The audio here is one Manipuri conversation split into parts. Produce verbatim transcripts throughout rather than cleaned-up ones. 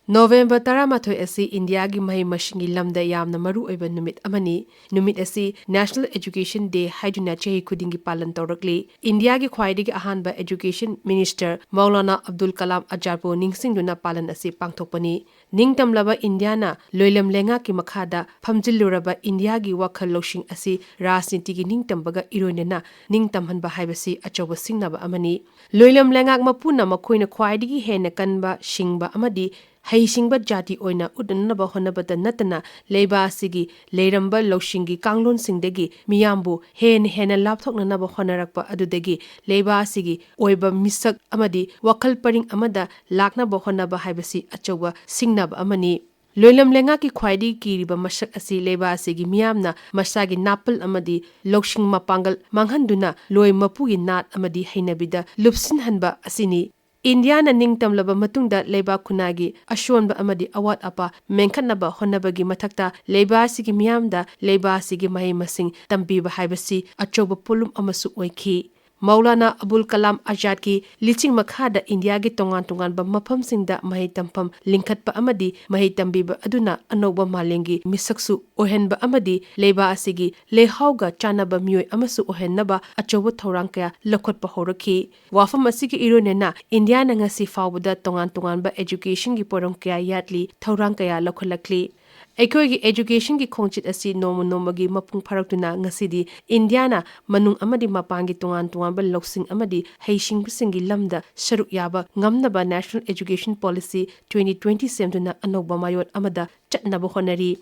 ꯅꯣꯕꯦꯝꯕꯔ ꯇꯔꯥꯃꯥꯊꯣꯏ ꯑꯁꯤ ꯏꯟꯗꯤꯌꯥꯒꯤ ꯃꯍꯩ ꯃꯁꯤꯡꯒꯤ ꯂꯝꯗ ꯌꯥꯝꯅ ꯃꯔꯨ ꯑꯣꯏꯕ ꯅꯨꯃꯤꯠ ꯑꯃꯅꯤ꯫ ꯅꯨꯃꯤꯠ ꯑꯁꯤ National Education Day ꯍꯥꯏꯗꯨꯅ ꯆꯍꯤ ꯈꯨꯗꯤꯡꯒꯤ ꯄꯥꯂꯟ ꯇꯧꯔꯛꯂꯤ꯫ ꯏꯟꯗꯤꯌꯥꯒꯤ ꯈ꯭ꯋꯥꯏꯗꯒꯤ ꯑꯍꯥꯟꯕ Education Minister ꯃꯧꯂꯥꯅꯥ ꯑꯕꯗꯨꯜ ꯀꯂꯥꯝ ꯑꯖꯥꯗꯄꯨ ꯅꯤꯡꯁꯤꯡꯗꯨꯅ ꯄꯥꯂꯟ ꯑꯁꯤ ꯄꯥꯡꯊꯣꯛꯄꯅꯤ꯫ ꯅꯤꯡꯇꯝꯂꯕ ꯏꯟꯗꯤꯌꯥꯅ ꯂꯣꯏꯂꯝ ꯂꯩꯉꯥꯛꯀꯤ ꯃꯈꯥꯗ ꯐꯝꯖꯤꯜꯂꯨꯔꯕ ꯏꯟꯗꯤꯌꯥꯒꯤ ꯋꯥꯈꯜ ꯂꯧꯁꯤꯡ ꯑꯁꯤ ꯔꯥꯖꯅꯤꯇꯤꯒꯤ ꯅꯤꯡꯇꯝꯕꯒ ꯏꯔꯣꯏꯅꯅ ꯅꯤꯡꯇꯝꯍꯟꯕ ꯍꯥꯏꯕꯁꯤ ꯑꯆꯧꯕ ꯁꯤꯡꯅꯕ ꯑꯃꯅꯤ꯫ ꯂꯣꯏꯂꯝ ꯂꯩꯉꯥꯛ ꯃꯄꯨꯅ ꯃꯈꯣꯏꯅ ꯈ꯭ꯋꯥꯏꯗꯒꯤ ꯍꯦꯟꯅ ꯀꯟꯕ, ꯁꯤꯡꯕ ꯑꯃꯗꯤ ꯍꯩꯁꯤꯡꯕ ꯖꯥꯇꯤ ꯑꯣꯏꯅ ꯎꯠꯅꯅꯕ ꯍꯣꯠꯅꯕꯇ ꯅꯠꯇꯅ, ꯂꯩꯕꯥꯛ ꯑꯁꯤꯒꯤ ꯂꯩꯔꯝꯕ ꯂꯧꯁꯤꯡꯒꯤ ꯀꯥꯡꯂꯣꯟꯁꯤꯡꯗꯒꯤ ꯃꯤꯌꯥꯝꯕꯨ ꯍꯦꯟꯅ ꯍꯦꯟꯅ ꯂꯥꯞꯊꯣꯛꯅꯅꯕ ꯍꯣꯠꯅꯔꯛꯄ ꯑꯗꯨꯗꯒꯤ ꯂꯩꯕꯥꯛ ꯑꯁꯤꯒꯤ ꯑꯣꯏꯕ ꯃꯤꯁꯛ ꯑꯃꯗꯤ ꯋꯥꯈꯜ ꯄꯔꯤꯡ ꯑꯃꯗ ꯂꯥꯛꯅꯕ ꯍꯣꯠꯅꯕ ꯍꯥꯏꯕꯁꯤ ꯑꯆꯧꯕ ꯁꯤꯡꯅꯕ ꯑꯃꯅꯤ꯫ ꯂꯣꯏꯂꯝ ꯂꯩꯉꯥꯛꯀꯤ ꯈ꯭ꯋꯥꯏꯗꯒꯤ ꯀꯤꯔꯤꯕ ꯃꯁꯛ ꯑꯁꯤ ꯂꯩꯕꯥꯛ ꯑꯁꯤꯒꯤ ꯃꯤꯌꯥꯝꯅ ꯃꯁꯥꯒꯤ ꯅꯥꯄꯜ ꯑꯃꯗꯤ ꯂꯧꯁꯤꯡ ꯃꯄꯥꯡꯒꯜ ꯃꯥꯡꯍꯟꯗꯨꯅ ꯂꯣꯏ ꯃꯄꯨꯒꯤ ꯅꯥꯠ ꯑꯃꯗꯤ ꯍꯩꯅꯕꯤꯗ ꯂꯨꯞꯁꯤꯟꯍꯟꯕ ꯑꯁꯤꯅꯤ꯫ ꯏꯟꯗꯤꯌꯥꯅ ꯅꯤꯡꯇꯝꯂꯕ ꯃꯇꯨꯡꯗ ꯂꯩꯕꯥꯛ ꯈꯨꯟꯅꯥꯏꯒꯤ ꯑꯁꯣꯟꯕ ꯑꯃꯗꯤ ꯑꯋꯥꯠ ꯑꯄꯥ ꯃꯦꯟꯈꯠꯅꯕ ꯍꯣꯠꯅꯕꯒꯤ ꯃꯊꯛꯇ ꯂꯩꯕꯥꯛ ꯑꯁꯤꯒꯤ ꯃꯤꯌꯥꯝꯗ ꯂꯩꯕꯥꯛ ꯑꯁꯤꯒꯤ ꯃꯍꯩ ꯃꯁꯤꯡ ꯇꯝꯕꯤꯕ ꯍꯥꯏꯕꯁꯤ ꯑꯆꯧꯕ ꯄꯣꯠꯂꯨꯝ ꯑꯃꯁꯨ ꯑꯣꯏꯈꯤ꯫ ꯃꯧꯂꯥꯅꯥ ꯑꯕꯨꯜ ꯀꯂꯥꯝ ꯑꯖꯥꯗꯀꯤ ꯂꯤꯆꯤꯡ ꯃꯈꯥꯗ ꯏꯟꯗꯤꯌꯥꯒꯤ ꯇꯣꯉꯥꯟ ꯇꯣꯉꯥꯟꯕ ꯃꯐꯝꯁꯤꯡꯗ ꯃꯍꯩ ꯇꯝꯐꯝ ꯂꯤꯡꯈꯠꯄ ꯑꯃꯗꯤ ꯃꯍꯩ ꯇꯝꯕꯤꯕ ꯑꯗꯨꯅ ꯑꯅꯧꯕ ꯃꯥꯂꯦꯝꯒꯤ ꯃꯤꯁꯛꯁꯨ ꯑꯣꯏꯍꯟꯕ ꯑꯃꯗꯤ ꯂꯩꯕꯥꯛ ꯑꯁꯤꯒꯤ ꯂꯩꯍꯥꯎꯒ ꯆꯥꯟꯅꯕ ꯃꯤꯑꯣꯏ ꯑꯃꯁꯨ ꯑꯣꯏꯍꯟꯅꯕ ꯑꯆꯧꯕ ꯊꯧꯔꯥꯡ ꯀꯌꯥ ꯂꯧꯈꯠꯄ ꯍꯧꯔꯛꯈꯤ꯫ ꯋꯥꯐꯝ ꯑꯁꯤꯒꯤ ꯏꯔꯣꯏꯅꯅ ꯏꯟꯗꯤꯌꯥꯅ ꯉꯁꯤ ꯐꯥꯎꯕꯗ ꯇꯣꯉꯥꯟ ꯇꯣꯉꯥꯟꯕ educationꯒꯤ ꯄꯣꯔꯝ ꯀꯌꯥ ꯌꯥꯠꯂꯤ, ꯊꯧꯔꯥꯡ ꯀꯌꯥ ꯂꯧꯈꯠꯂꯛꯂꯤ꯫ ꯑꯩꯈꯣꯏꯒꯤ educationꯒꯤ ꯈꯣꯡꯆꯠ ꯑꯁꯤ ꯅꯣꯡꯃ ꯅꯣꯡꯃꯒꯤ ꯃꯄꯨꯡ ꯐꯥꯔꯛꯇꯨꯅ ꯉꯁꯤꯗꯤ ꯏꯟꯗꯤꯌꯥꯅ ꯃꯅꯨꯡ ꯑꯃꯗꯤ ꯃꯄꯥꯟꯒꯤ ꯇꯣꯉꯥꯟ ꯇꯣꯉꯥꯟꯕ ꯂꯧꯁꯤꯡ ꯑꯃꯗꯤ ꯍꯩꯁꯤꯡꯕꯁꯤꯡꯒꯤ ꯂꯝꯗ ꯁꯔꯨꯛ ꯌꯥꯕ ꯉꯝꯅꯕ National Education Policy twenty twenty ꯁꯦꯝꯗꯨꯅ ꯑꯅꯧꯕ ꯃꯥꯏꯑꯣꯟ ꯑꯃꯗ ꯆꯠꯅꯕ ꯍꯣꯠꯅꯔꯤ꯫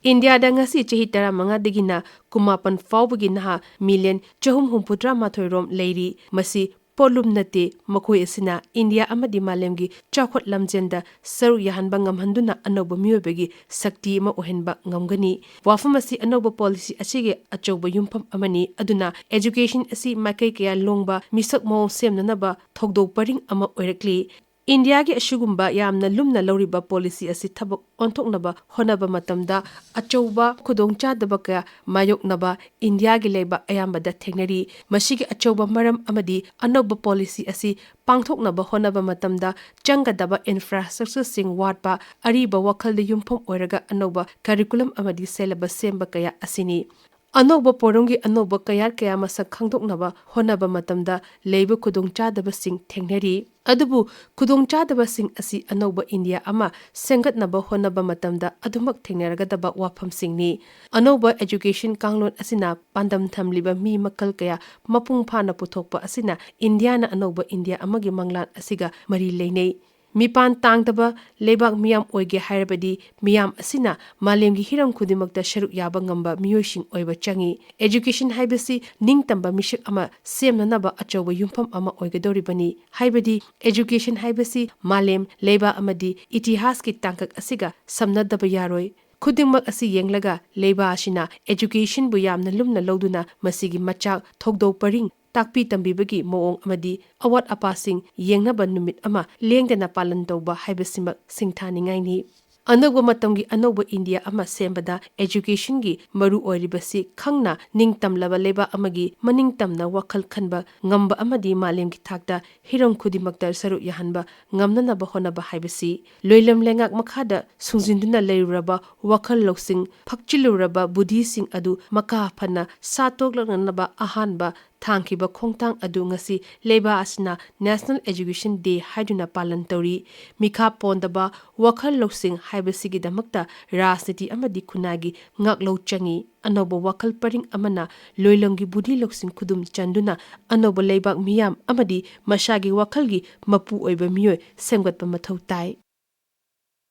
ꯏꯟꯗꯤꯌꯥꯗ ꯉꯁꯤ ꯆꯍꯤ ꯇꯔꯥꯃꯉꯥꯗꯒꯤꯅ ꯀꯨꯟꯃꯥꯄꯟ ꯐꯥꯎꯕꯒꯤ ꯅꯍꯥ million ꯆꯍꯨꯝ ꯍꯨꯝꯐꯨꯇꯔꯥ ꯃꯥꯊꯣꯏ ꯔꯣꯝ ꯂꯩꯔꯤ꯫ ꯃꯁꯤ ꯄꯣꯠꯂꯨꯝ ꯅꯠꯇꯦ, ꯃꯈꯣꯏ ꯑꯁꯤꯅ ꯏꯟꯗꯤꯌꯥ ꯑꯃꯗꯤ ꯃꯥꯂꯦꯝꯒꯤ ꯆꯥꯎꯈꯠ ꯂꯝꯖꯦꯜꯗ ꯁꯔꯨꯛ ꯌꯥꯍꯟꯕ ꯉꯝꯍꯟꯗꯨꯅ ꯑꯅꯧꯕ ꯃꯤꯑꯣꯏꯕꯒꯤ ꯁꯛꯇꯤ ꯑꯃ ꯑꯣꯏꯍꯟꯕ ꯉꯝꯒꯅꯤ꯫ ꯋꯥꯐꯝ ꯑꯁꯤ ꯑꯅꯧꯕ policy ꯑꯁꯤꯒꯤ ꯑꯆꯧꯕ ꯌꯨꯝꯐꯝ ꯑꯃꯅꯤ꯫ ꯑꯗꯨꯅ education ꯑꯁꯤ ꯃꯥꯏꯀꯩ ꯀꯌꯥ ꯂꯣꯡꯕ ꯃꯤꯁꯛ ꯃꯑꯣꯡ ꯁꯦꯝꯅꯅꯕ ꯊꯧꯗꯣꯛ ꯄꯔꯤꯡ ꯑꯃ ꯑꯣꯏꯔꯛꯂꯤ꯫ ꯏꯟꯗꯤꯌꯥꯒꯤ ꯑꯁꯤꯒꯨꯝꯕ ꯌꯥꯝꯅ ꯂꯨꯝꯅ ꯂꯧꯔꯤꯕ ꯄꯣꯂꯤꯁꯤ ꯑꯁꯤ ꯊꯕꯛ ꯑꯣꯟꯊꯣꯛꯅꯕ ꯍꯣꯠꯅꯕ ꯃꯇꯝꯗ ꯑꯆꯧꯕ ꯈꯨꯗꯣꯡꯆꯥꯗꯕ ꯀꯌꯥ ꯃꯥꯌꯣꯛꯅꯕ ꯏꯟꯗꯤꯌꯥꯒꯤ ꯂꯩꯕꯥꯛ ꯑꯌꯥꯝꯕꯗ ꯊꯦꯡꯅꯔꯤ꯫ ꯃꯁꯤꯒꯤ ꯑꯆꯧꯕ ꯃꯔꯝ ꯑꯃꯗꯤ ꯑꯅꯧꯕ ꯄꯣꯂꯤꯁꯤ ꯑꯁꯤ ꯄꯥꯡꯊꯣꯛꯅꯕ ꯍꯣꯠꯅꯕ ꯃꯇꯝꯗ ꯆꯪꯒꯗꯕ ꯏꯟꯐ꯭ꯔꯥꯁ꯭ꯇ꯭ꯔꯛꯆꯔꯁꯤꯡ ꯋꯥꯠꯄ, ꯑꯔꯤꯕ ꯋꯥꯈꯜꯗ ꯌꯨꯝꯐꯝ ꯑꯣꯏꯔꯒ ꯑꯅꯧꯕ ꯀꯔꯤꯀꯨꯂꯝ ꯑꯃꯗꯤ ꯁꯦꯂꯦꯕꯁ ꯁꯦꯝꯕ ꯀꯌꯥ ꯑꯁꯤꯅꯤ꯫ ꯑꯅꯧꯕ ꯄꯣꯔꯝꯒꯤ ꯑꯅꯧꯕ ꯀꯌꯥꯠ ꯀꯌꯥ ꯃꯁꯛ ꯈꯪꯗꯣꯛꯅꯕ ꯍꯣꯠꯅꯕ ꯃꯇꯝꯗ ꯂꯩꯕ ꯈꯨꯗꯣꯡꯆꯥꯗꯕꯁꯤꯡ ꯊꯦꯡꯅꯔꯤ꯫ ꯑꯗꯨꯕꯨ ꯈꯨꯗꯣꯡꯆꯥꯗꯕꯁꯤꯡ ꯑꯁꯤ ꯑꯅꯧꯕ ꯏꯟꯗꯤꯌꯥ ꯑꯃ ꯁꯦꯝꯒꯠꯅꯕ ꯍꯣꯠꯅꯕ ꯃꯇꯝꯗ ꯑꯗꯨꯃꯛ ꯊꯦꯡꯅꯔꯒꯗꯕ ꯋꯥꯐꯝꯁꯤꯡꯅꯤ꯫ ꯑꯅꯧꯕ ꯑꯦꯖꯨꯀꯦꯁꯟ ꯀꯥꯡꯂꯣꯟ ꯑꯁꯤꯅ ꯄꯥꯟꯗꯝ ꯊꯝꯂꯤꯕ ꯃꯤ ꯃꯈꯜ ꯀꯌꯥ ꯃꯄꯨꯡ ꯐꯥꯅ ꯄꯨꯊꯣꯛꯄ ꯑꯁꯤꯅ ꯏꯟꯗꯤꯌꯥꯅ ꯑꯅꯧꯕ ꯏꯟꯗꯤꯌꯥ ꯑꯃꯒꯤ ꯃꯪꯂꯥꯟ ꯑꯁꯤꯒ ꯃꯔꯤ ꯂꯩꯅꯩ꯫ ꯃꯤꯄꯥꯟ ꯇꯥꯡꯗꯕ ꯂꯩꯕꯥꯛ ꯃꯤꯌꯥꯝ ꯑꯣꯏꯒꯦ ꯍꯥꯏꯔꯕꯗꯤ ꯃꯤꯌꯥꯝ ꯑꯁꯤꯅ ꯃꯥꯂꯦꯝꯒꯤ ꯍꯤꯔꯝ ꯈꯨꯗꯤꯡꯃꯛꯇ ꯁꯔꯨꯛ ꯌꯥꯕ ꯉꯝꯕ ꯃꯤꯑꯣꯏꯁꯤꯡ ꯑꯣꯏꯕ ꯆꯪꯏ꯫ ꯑꯦꯖꯨꯀꯦꯁꯟ ꯍꯥꯏꯕꯁꯤ ꯅꯤꯡꯇꯝꯕ ꯃꯤꯁꯛ ꯑꯃ ꯁꯦꯝꯅꯅꯕ ꯑꯆꯧꯕ ꯌꯨꯝꯐꯝ ꯑꯃ ꯑꯣꯏꯒꯗꯧꯔꯤꯕꯅꯤ꯫ ꯍꯥꯏꯕꯗꯤ ꯑꯦꯖꯨꯀꯦꯁꯟ ꯍꯥꯏꯕꯁꯤ ꯃꯥꯂꯦꯝ, ꯂꯩꯕꯥꯛ ꯑꯃꯗꯤ ꯏꯇꯤꯍꯥꯁꯀꯤ ꯇꯥꯡꯀꯛ ꯑꯁꯤꯒ ꯁꯝꯅꯗꯕ ꯌꯥꯔꯣꯏ꯫ ꯈꯨꯗꯤꯡꯃꯛ ꯑꯁꯤ ꯌꯦꯡꯂꯒ ꯂꯩꯕꯥꯛ ꯑꯁꯤꯅ ꯑꯦꯖꯨꯀꯦꯁꯟꯕꯨ ꯌꯥꯝꯅ ꯂꯨꯝꯅ ꯂꯧꯗꯨꯅ ꯃꯁꯤꯒꯤ ꯃꯆꯥꯛ, ꯊꯧꯗꯧ ꯄꯔꯤꯡ, ꯇꯥꯛꯄꯤ ꯇꯝꯕꯤꯕꯒꯤ ꯃꯑꯣꯡ ꯑꯃꯗꯤ ꯑꯋꯥꯠ ꯑꯄꯥꯁꯤꯡ ꯌꯦꯡꯅꯕ ꯅꯨꯃꯤꯠ ꯑꯃ ꯂꯦꯡꯗꯅ ꯄꯥꯂꯟ ꯇꯧꯕ ꯍꯥꯏꯕꯁꯤꯃꯛ ꯁꯤꯡꯊꯥꯅꯤꯡꯉꯥꯏꯅꯤ꯫ ꯑꯅꯧꯕ ꯃꯇꯝꯒꯤ ꯑꯅꯧꯕ ꯏꯟꯗꯤꯌꯥ ꯑꯃ ꯁꯦꯝꯕꯗ ꯑꯦꯖꯨꯀꯦꯁꯟꯒꯤ ꯃꯔꯨ ꯑꯣꯏꯔꯤꯕꯁꯤ ꯈꯪꯅ ꯅꯤꯡꯇꯝꯂꯕ ꯂꯩꯕꯥꯛ ꯑꯃꯒꯤ ꯃꯅꯤꯡ ꯇꯝꯅ ꯋꯥꯈꯜ ꯈꯟꯕ ꯉꯝꯕ ꯑꯃꯗꯤ ꯃꯥꯂꯦꯝꯒꯤ ꯊꯥꯛꯇ ꯍꯤꯔꯝ ꯈꯨꯗꯤꯡꯃꯛꯇ ꯁꯔꯨꯛ ꯌꯥꯍꯟꯕ ꯉꯝꯅꯅꯕ ꯍꯣꯠꯅꯕ ꯍꯥꯏꯕꯁꯤ ꯂꯣꯏꯂꯝ ꯂꯩꯉꯥꯛ ꯃꯈꯥꯗ ꯁꯨꯡꯖꯤꯟꯗꯨꯅ ꯂꯩꯔꯨꯔꯕ ꯋꯥꯈꯜ ꯂꯧꯁꯤꯡ ꯐꯛꯆꯤꯜꯂꯨꯔꯕ ꯕꯨꯙꯤꯁꯤꯡ ꯑꯗꯨ ꯃꯀꯥ ꯐꯅ ꯁꯥꯠꯇꯣꯛꯂꯛꯅꯅꯕ ꯑꯍꯥꯟꯕ ꯊꯥꯡꯈꯤꯕ ꯈꯣꯡꯊꯥꯡ ꯑꯗꯨ ꯉꯁꯤ ꯂꯩꯕꯥꯛ ꯑꯁꯤꯅ National Education Day ꯍꯥꯏꯗꯨꯅ ꯄꯥꯂꯟ ꯇꯧꯔꯤ꯫ ꯃꯤꯈꯥ ꯄꯣꯟꯗꯕ ꯋꯥꯈꯜ ꯂꯧꯁꯤꯡ ꯍꯥꯏꯕꯁꯤꯒꯤꯗꯃꯛꯇ ꯔꯥꯖꯅꯤꯇꯤ ꯑꯃꯗꯤ ꯈꯨꯟꯅꯥꯏꯒꯤ ꯉꯥꯛꯂꯧ ꯆꯪꯏ꯫ ꯑꯅꯧꯕ ꯋꯥꯈꯜ ꯄꯔꯤꯡ ꯑꯃꯅ ꯂꯣꯏꯂꯝꯒꯤ ꯕꯨꯙꯤ ꯂꯧꯁꯤꯡ ꯈꯨꯗꯨꯝ ꯆꯟꯗꯨꯅ ꯑꯅꯧꯕ ꯂꯩꯕꯥꯛ ꯃꯤꯌꯥꯝ ꯑꯃꯗꯤ ꯃꯁꯥꯒꯤ ꯋꯥꯈꯜꯒꯤ ꯃꯄꯨ ꯑꯣꯏꯕ ꯃꯤꯑꯣꯏ ꯁꯦꯝꯒꯠꯄ ꯃꯊꯧ ꯇꯥꯏ꯫